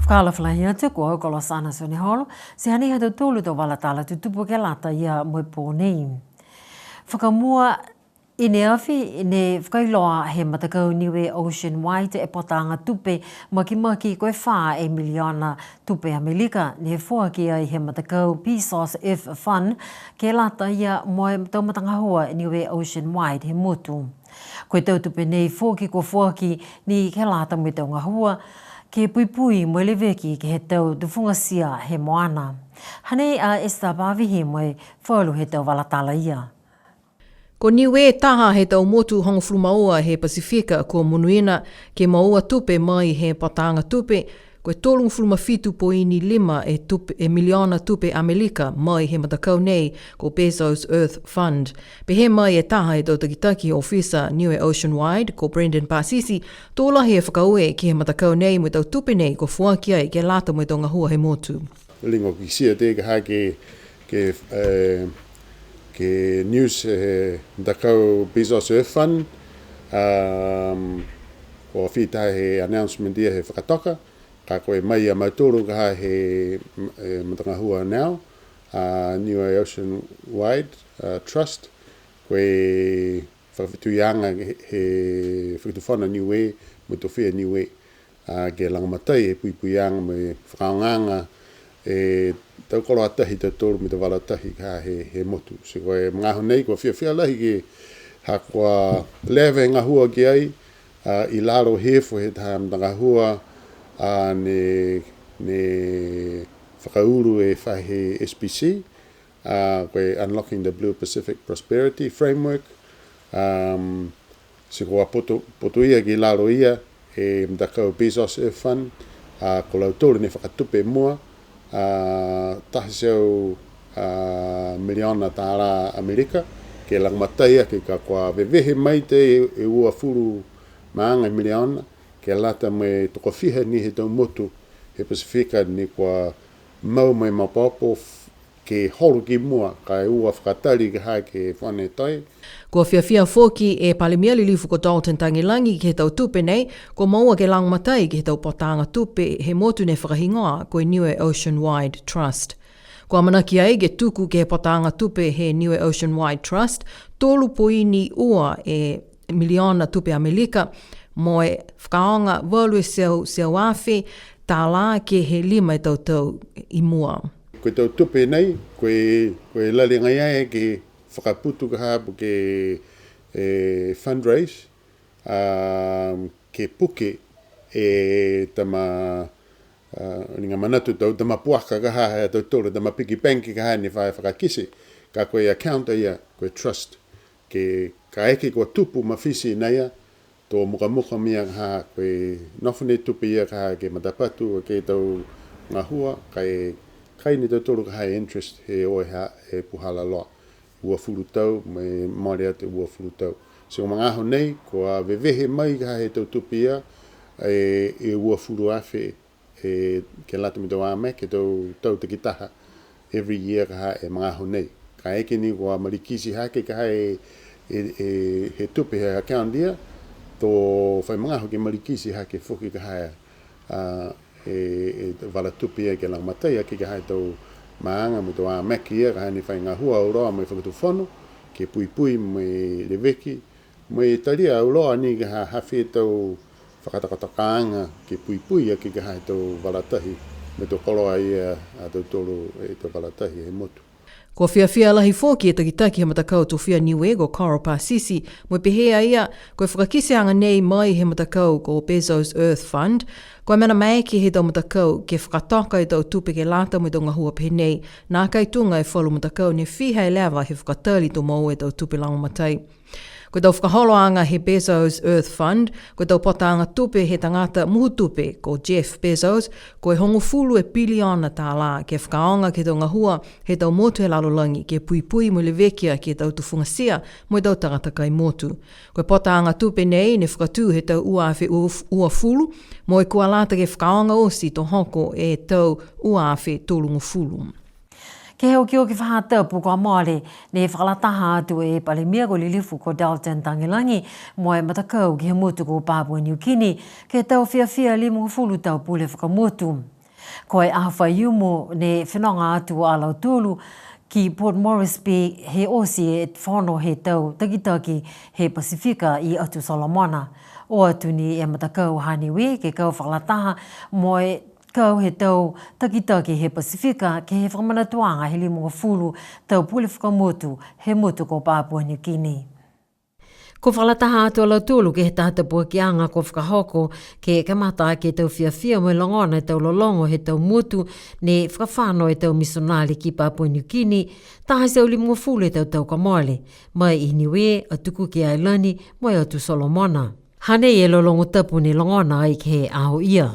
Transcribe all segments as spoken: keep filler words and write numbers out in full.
Fakaalofa lahi atu, ko au ko Losana Sioneholo, ti hanei ha tautolu tau vala tala tutupu ke lata ia mo e pō nei. Fakamua, i ne afi, ne fakailoa he matakau Niue Ocean Wide e pataga tupe makimaki ko e fā e miliona tupe Amelika, ne foaki ai he matakau Bezos Earth Fund, ke lata ia mo e tau matagahua Niue Ocean Wide he motu. Ko e tau tupe nei foki kua foaki ni ke lata mo e tau gahua, ke puipui mo e leveki ke he tau tufugatia he moana. Hanei a Esther Pavihi mo e falu he tau vala tala ia. Ko Niue taha he tau motu hogofulu ma ua he Pasifika kua monuina ke moua tupe mai he pataga tupe, ko e tolugofulu ma fitu poini lima e tupe, e miliona tupe Amelika mai he matakau nei, ko Bezos Earth Fund. Pehē mai e taha he tau takitaki ofisa Niue Ocean Wide, ko Brendan Pasisi, to lahi e fakaaue ke he matakau nei mo e tau tupe nei kua foaki ai ke lata mo e tau gahua he motu. Liga kitia tei ka ha ke, ke, e, ke news he matakau Bezos Earth Fund, um, kua fita he announcement ia he fakatoka, ka ko e mai a mautolu ka ha he, e, matagahua now, a, Niue Ocean Wide, a, Trust, ko e fakafetuiaga he, he Fakatufono Niue, mo e Tofia Niue, a, ke lagomatai e puipuiaga mo e fakaaogaaga e tau koloa tahi tautolu mo e tau vala tahi ka he, he motu. Ti ko e magaaho nei kua fiafia lahi ke ha kua leva e gahua ki ai, a, i lalo hifo he taha matagahua, a, ne, ne fakaulu e faahi S P C, a, ko e Unlocking the Blue Pacific Prosperity Framework, um, ti kua putu, putoia ki lalo ia e matakau Bezos Earth Fund, a, ko lautolu ne fakatupe mua, a, taha e teau, a, miliona tālā Amerika, ke lagomatai aki ka kua vevehe mai tei e uafulu ma aga miliona, ke lata mo e tokofiha ni he tau motu he Pasifika ne kua mau mo e maopoopo f-, ke holo ki mua, ka e ua fakatali ke he fone tai. Kua fiafia foki e Palemia Lilifu ko Dalton Tagelagi ke he tau tupe nei, kua moua ke lagomatai ke he tau pataga tupe he motu ne fakahigoa ko e Niue Ocean Wide Trust. Kua amanaki ai ke tuku ke he pataga tupe he Niue Ocean Wide Trust, tolu poini ua e miliona tupe Amelika, mo e fakaaoga valu e teau, teau afe tālā ke he lima e tau tau i mua. Ko e tau tupe nei, ko e, ko e lali agaia ke fakaputu ka ha po ke, e, fundraise, a, ke puke e tama, a, liga manatu tau tama puaka ka ha, he tautolu tama piggy bank ka ha ne fa fakakite, ka ko e account ia, ko e trust. Ke kaeke kua tupu mafiti nei a, to mukamuka mai a ka ha, ko e nofo nei tupe ia ka ha ke matapatu ke he tau gahua, ka e kai ni tautolu ka ha e interest he o e ha, e puhala loa. Uafulu tau, mo e mole atu e uafulu tau. Ti ko e magaaho nei, kua vevehe mai ka ha he tau tupe ia, e, e uafulu afe, e, ke lata mo e tau ameke, tau, tau takitaha, every year ka ha e magaaho nei. Kaeke ni kua malikiti hake ka ha e, e, e, he tupe he account ia, to fai magaaho ke malikiti hake foki ka ha e, a, e, e vala tupe ia ke lagomatai aki ka ha e tau maaga mo e tau ameke ia ka ha ne fai gahua auloa mo e fakatufono, ke puipui mo e leveki, mo e talia auloa ni ka ha ha fē tau fakatokatokaaga ke puipui aki ka ha e tau vala tahi, mo e tau koloa ia a tautolu e tau vala tahi he motu. Kua fiafia lahi foki e takitaki he matakau Tofia Niue ko Coral Pasisi, mo e pehē a ia, ko e fakakiteaga nei mai he matakau ko Bezos Earth Fund, ko e mena maeke he tau matakau ke fakatoka e tau tupe ke lata mo e tau gahua pehē nei, nākai tuga e falu matakau ne fiha e leva he fakatali to moua e tau tupe lagomatai. Ko e tau fakaholoaga he Bezos Earth Fund, ko e tau pataga tupe he tagata muhu tupe, ko Jeff Bezos, ko e hogofulu e piliona tālā, ke fakaaoga ke he tau gahua he tau motu he lalolagi, ke puipui mo e leveki aki e tau tufugatia mo e tau tagata kai motu. Ko e pataga tupe nei, ne fakatū he tau ua afe ua-, uafulu, mo e kua lata ke fakaaoga oti to hoko e tau ua afe tolugofulu. Ke he okioki faahi tapu kua mole, ne fakalataha atu e Palemia ko Lilifu ko Dalton Tagelagi mo e matakau ke he motu ko Papua New Guinea, ke he tau fiafia limagofulu tau pule fakamotu. Ko e aho Faiumu ne fenoga atu a lautolu ki Port Moresby he oti e fono he tau takitaki he Pasifika i Atu Solomona. O atu ni e matakau ha Niue ke kau fakalataha mo e kau he tau takitaki he Pasifika ke he fakamanatuaga he limagofulu tau pule fakamotu he motu ko Papua New Guinea. Kua fakalataha atu a lautolu ke he taha tapuakiaga kua fakahoko ke kamata ke he tau fiafia mo e logona e tau lologo he tau motu ne fakafano e tau misionare ki Papua New Guinea, taha e teau limagofulu e tau tau kua mole, mai i Niue, Atu Kuki Ailani, mo e Atu Solomona. Hanei e lologo tapu ne logona ai ke he aho ia.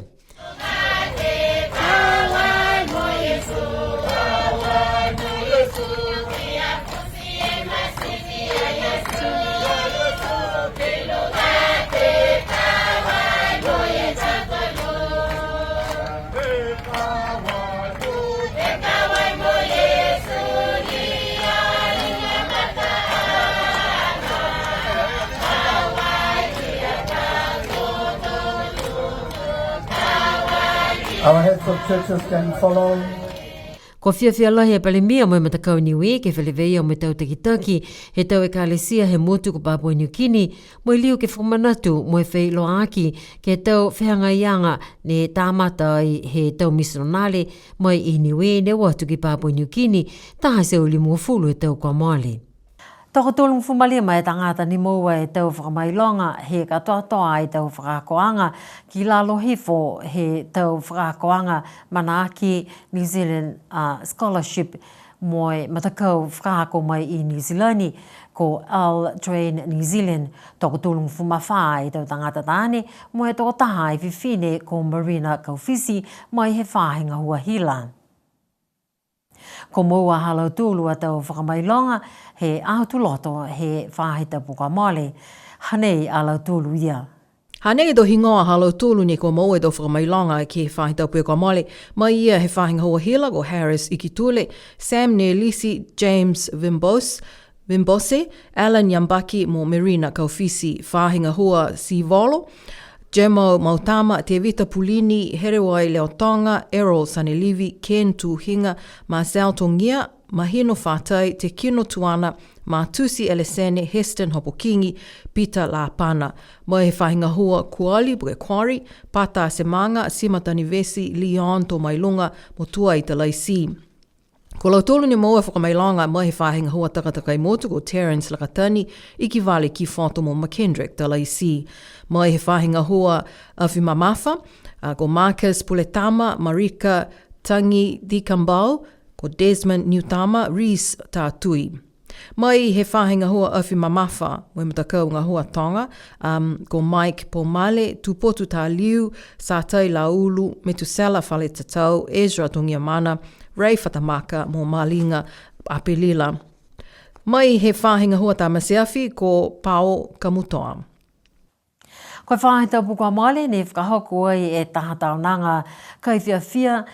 Our heads of churches can follow. Kua fiafia lahi e Palemia mo e Matakau Niue ke feleveia mo e tau takitaki he tau ekalesia he motu ko Papua New Guinea, mo e liu ke fakamanatu mo e feiloaaki ke he tau fehagaiaga ne tamata ai he tau misionare mai i Niue ne o atu ki Papua New Guinea, taha e teau limagofulu e tau kua mole. Tokotolugofulu ma lima e tagata ne moua e tau fakamailoga he katoatoa e tau fakaakoaga ki lalo hifo he tau fakaakoaga Manaaki New Zealand, a, Scholarship mo e matakau fakaako mai i Niu Silani ko L-Train New Zealand. Tokotolugofulu ma fā e tau tagata taane mo e tokotaha e fifine ko Marina Kaufisi mai he faahi gahua hila. Kua moua ha lautolu a tau fakamailoga he aho Tuloto he faahi tapu kua mole. Hanei a lautolu ia. Hanei e tau higoa ha lautolu ne kua moua e tau fakamailoga ke he faahi tapu kua mole. Mai ia he faahi gahua hila ko Harris Ikitule, Sam Nelisi, James Vimbos, Vimbose, Alan Yambaki mo Merina Kaufisi. Faahi gahua Sivolo, Jemo Mautama, Tevita Pulini, Herewai Leotoga, Errol Sanelivi, Ken Tuhiga, Marcel Togia, Mahino Fatai, Tekino Tuana, Matusi Elesene, Heston Hopokigi, Peter Lapana. Mai he faahi gahua Kuali, po ke Quarry, Pata Semaga, Sima Tanivesi, Leon Tomailuga, mo Tuai Talaisi. Ko lautolu ne moua fakamailoga mai he faahi gahua takatakai motu ko Terence Lakatani, Ikivale Kifoto mo Makendrick Talaisi. Mai he faahi gahua Afi Mamafa, a, ko Marcus Puletama, Marika Tangi Dikambau, ko Desmond Niutama, Reece Tatui. Mai he faahi gahua Afi Mamafa, mo e matakau gahua Toga, um, ko Mike Pomale, Tupotu Taliu, Satai Laulu, Metusela Faletatau, Ezra Togiamana, Ray Fatamaka mo Maliga Apelila. Mai he faahi gahua Tamasiafi ko Pao Kamutoa. Ko e faahi tapu kua mole ne fakahoko ai e taha taonaga kai fiafia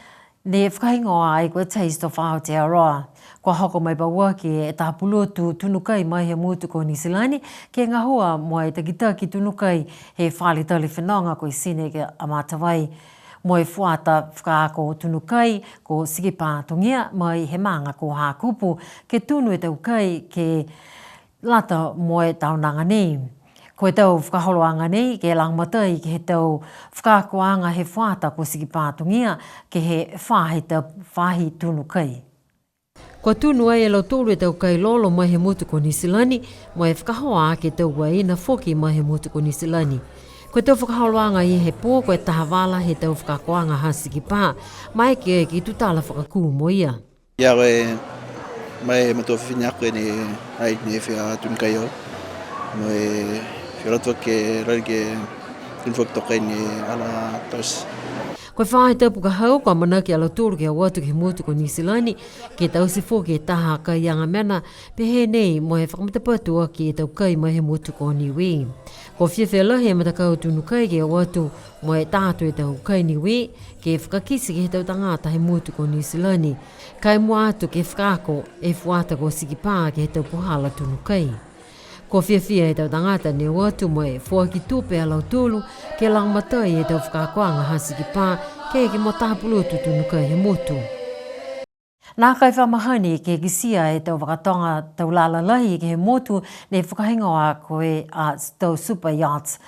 ne fakahigoa ai ko e Taste of Aotearoa. Kua hoko mai pauaki e taha pulotu tunu kai mai he motu ko Niu Silani ke gahua mo e takitaki tunu kai he fale tali fenoga ko e Scenic Matavai. Mo e fuata fakaako tunu kai ko Sikipa Togia mai he maaga ko Hakupu ke tunu e tau kai ke lata mo e taonaga nei. Ko e tau fakaholoaga nei ke lagomatai ke he tau fakaakoaga he fuata ko Sikipa Togia ke he faahi ta-, faahi tunu kai. Kua tunu ai e lautolu e tau kai lolo mai he motu ko Niu Silani, mo e fakahoa ke he tau uaina foki mai he motu ko Niu Silani. Ko e tau fakaholoaga ia he pō, ko e taha vala he tau fakaakoaga ha Sikipa, maeke ke tutala fakakū mo ia. Ia ko e, mai he matua fifine aku ne, ai, ne fia tunu kai au. Mo e fia loto ke, lali ke, tunu foki tau kai ne ala tausi. Ko e faahi tapu ka hau, kua amanaki a lautolu ke o atu ke he motu ko Niu Silani, ke taute foki e taha kaiaga mena, pehē nei mo e fakamatapatu aki e tau kai mai he motu ko Niue. Kua fiafia lahi e matakau tunu kai ke o atu mo e tā atu e tau kai Niue, ke fakakite ke he tau tagata he motu ko Niu Silani. Ka e mua atu ke fakaako e fuata ko Sikipa ke he tau puhala tunu kai. Kua fiafia e tau tagata ne o atu mo e foaki tupe a lautolu ke lagomatai e tau fakaakoaga ha Sikipa ke eke mo taha pulotu tunu kai he motu. Nākai fa mahani ke kitia e tau fakatoga tau lala lahi ke he motu ne fakahigoa ko e a tau super yachts.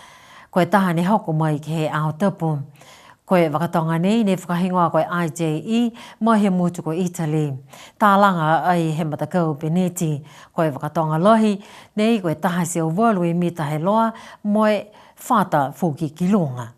Ko e taha ne hoko mai ke he Aho Tapu. Ko e fakatoga nei ne fakahigoa ko e I J E mai he motu ko Italy. Talaga ai he matakau Benetti. Ko e fakatoga lahi nei ko e taha e teau valu e mita he loa mo e fata foki ki luga.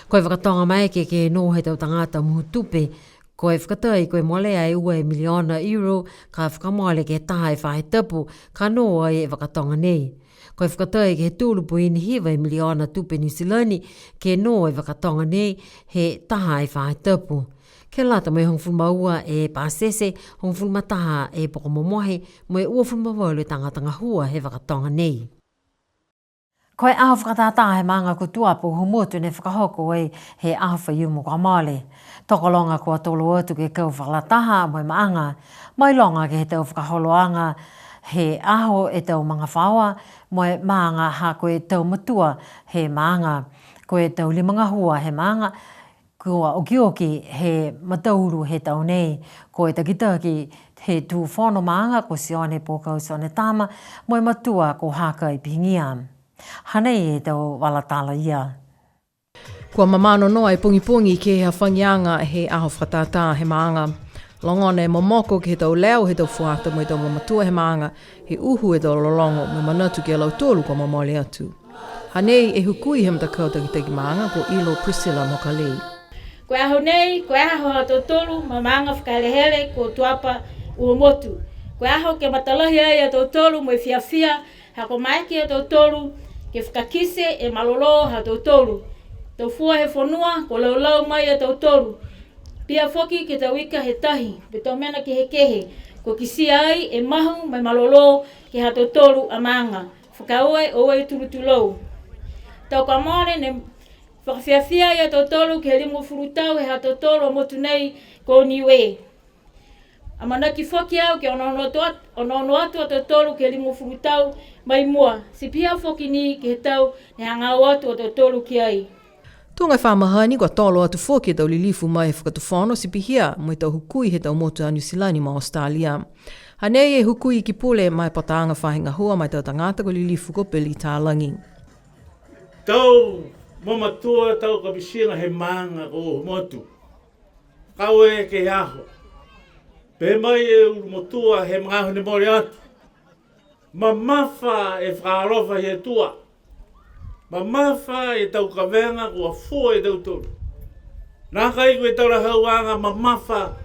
Ko e fakatoga maeke ke nō he tau tagata mohu tupe, ko e fakatai ko e molea e ua e miliona euro, ka fakamole ke he taha e faahi tapu, ka nō ai e fakatoga nei. Ko e fakatai ke he tolu poini hiva e miliona tupe Niu Silani, ke nō e fakatoga nei he taha e faahi tapu. Ke lata mo e hogofulu ma ua e pasese, hogofulu ma taha e poko momohe, mo e uafulu ma valu e tagata gahua he fakatoga nei. Ko e aho fakatātā he maaga ko Tuapa Uhomotu ne fakahoko ai he aho Faiumu kua mole. Tokologa kua tolo atu ke kau fakalataha mo e maaga. Mailoga ke he tau fakaholoaga he aho e tau magafaoa mo e maaga ha ko e tau matua he maaga. Ko e tau lima gahua he maaga. Kua okioki he mataulu he tau nei, ko e takitaki he tū fono maaga ko Sione Pokau Sionetama, mo e matua ko Hakai Pihigia. Hanei e tau vala tala ia. Kua mamano noa e pogipogi ke he hafagiaga he aho fakatātā he maaga. Logona e momoko ke he tau leo he tau fuata mo e tau mamatua he maaga, he uhu e tau lologo mo e manatu ki a lautolu kua momole atu. Hanei e hukui he matakau takitaki maaga ko Ilo Priscilla Mokalei. Ko e aho nei, ko e aho ha tautolu ma maaga fakahelehele ko Tuapa Uhomotu. Ko e aho ke matalahi ai a tautolu mo e fiafia, ha kua maeke a tautolu ke fakakite e malolō ha tautolu. Tau fua he fonua, kua laulau mai a tautolu. Pihia foki ke he tau ika he tahi, mo e tau mena kehekehe, kua kitia ai e mahu mo e malolō ke he ha tautolu a maaga. Fakaaue, oue tulou. Tau kua mole ne fakafiafia a tautolu ke he limagofulu tau he ha tautolu a motu nei ko Niue. Amanaki foki au ke onoono atu, onoono atu a tautolu ke he limagofulu tau mai mua, ti pihia foki ni ke he tau ne hagaao atu a tautolu ki ai. Tuga e fa mahani kua tolo atu foki e tau lilifu mai he Fakatufono ti pihia mo e tau hukui he tau motu a Niu Silani mo Australia. Hanei e hukui Iki Pule ma e Pataaga Faahi Gahua ma e tau tagata ko e lilifu ko Billy Talagi. Tau mamatua, tau kapitiga he maaga ko Uhomotu. Kau e ke he aho. Pehē mai e ulumotua he magaaho ne mole atu. Mamafa e fakaalofa he Atua. Mamafa e tau kavega kua fua e tautolu. Nākai ko e talahauaga mamafa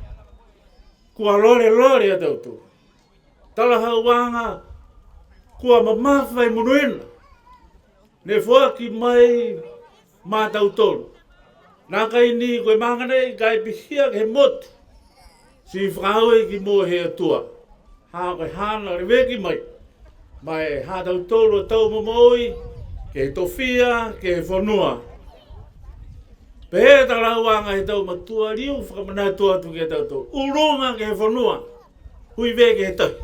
kua lolelole a tautolu. Talahauaga kua mamafa e monuina. Ne foaki mai ma tautolu. Nākai ni ko e maaga nei, ka e pihia ke he motu. Ti fakaaue ki mua he Atua. Ha ko e haana leveki mai. Ma e ha tautolu a tau momoui, ke he tofia, ke he fonua. Pehē e talahauaga he tau matua, liu fakamanatu atu ke he tautolu. Uluga ke he fonua. Hui vē ke he tahi.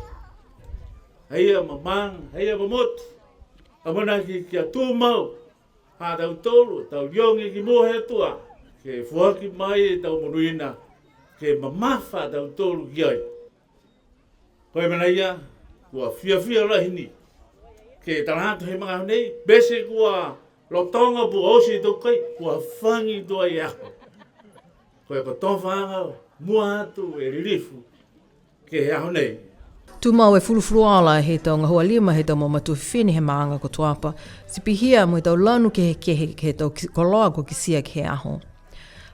Haia ma maaga, haia ma motu. Amanaki kia tumau. Ha tautolu, tau liogi ki mua he Atua, ke foaki mai e tau monuina, ke mamafa a tautolu ki ai. Ko e mena ia, kua fiafia lahi ni. Ke tala atu he magaaho nei, pete kua lotoga po oti e tau kai, kua fagi tuai e aho. Ko e kotofaaga, mua atu e lilifu, ke he aho nei. Tumau e fulufuluola he tau gahua lima he tau mamatua fifine he maaga ko Tuapa, ti pihia mo e tau lanu kehekehe ke he tau ki-, koloa kua kitia ke he aho.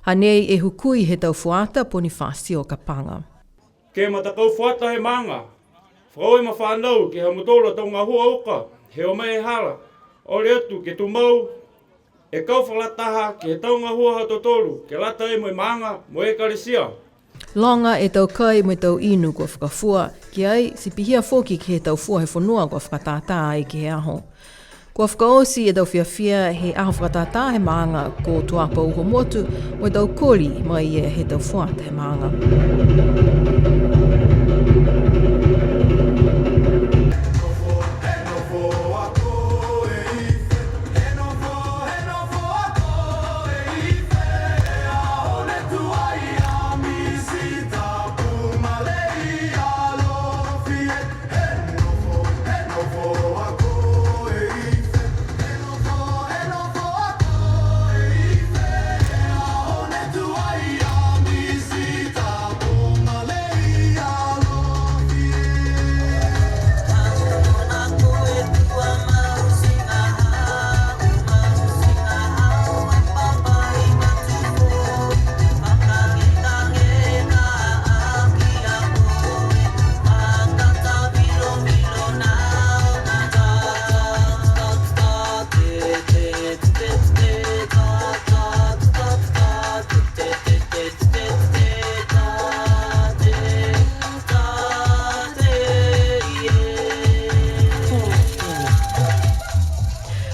Hanei e hukui he tau fuata Ponifasio Kapaga. Ke he matakau fuata he maaga, fakaaue ma fanau ke he ha mutolu a tau gahua uka, he o mai e hala, ole atu ke tumau, e kau fakalataha ke he tau gahua ha tautolu, ke lata mo e maaga, mo e ekalesia. Loga e tau kai mo e tau inu kua fakafua ki ai, ti pihia foki ke he tau fua he fonua kua fakatātā ai ke he aho. Kua fakaoti e tau fiafia he aho fakatātā he maaga ko Tuapa Uhomotu, mo e tau koli mai he tau fuata he maaga.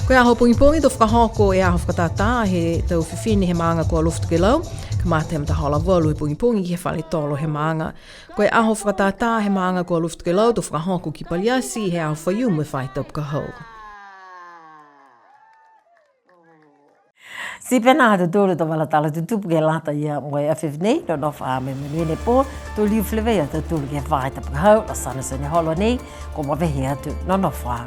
Ko e aho pogipogi to fakahoko e aho fakatātā he tau fifine he maaga ko Alofi Tokelau, kamata he matahola valu he pogipogi ke he fale tolo he maaga. Ko e aho fakatātā he maaga ko Alofi Tokelau to fakahoko ki Paliati he aho Faiumu he faahi tapu ka hau. Ti pehē nā ha tautolu a tau vala tala tutupu ke lata ia mo e afiafi nei, nonofo ā mo e monuina e pō, to liu feleveia a tautolu ke he faahi tapu ka hau, Lasana Sioneholo nei, kua mavehe atu, nonofo ā.